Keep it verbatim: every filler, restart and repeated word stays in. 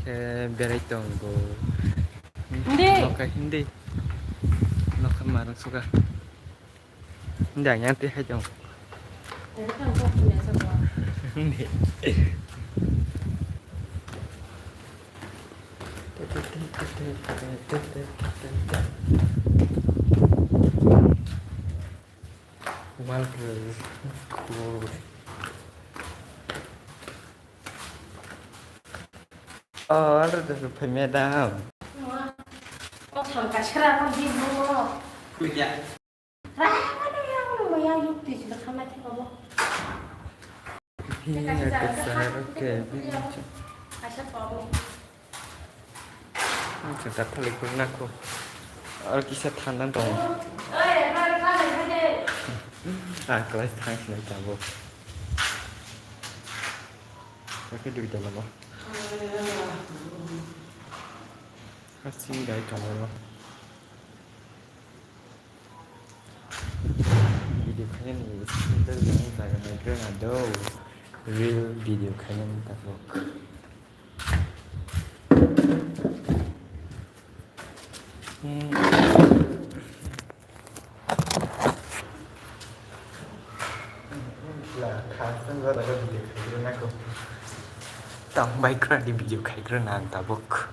Eh, berai tongo. Hindi. Nokha hindi. Nokha marang suka. Hindi, ang yang twi hai tongo. Hindi. Wal cool. Oh, ada tu phai madam. Kok thang kasih apa di bawah? Kuya. Raya mana yang mana yang yuk di sini kamar kita bawa. Iya, kasar, oke. Kasih apa? Ang chwng ta thalik rwna kho. Aro kisa thandan tongo. Ah, class thang sinai tabuk. Oke, duita lama. Kasi dai tongo. Video khainani simple jani jaga naigrana do. Real video khainani tabuk. Hmm. Khasung gada video khaigrana ko. Tang bai kra di video khaigrana ang tabuk.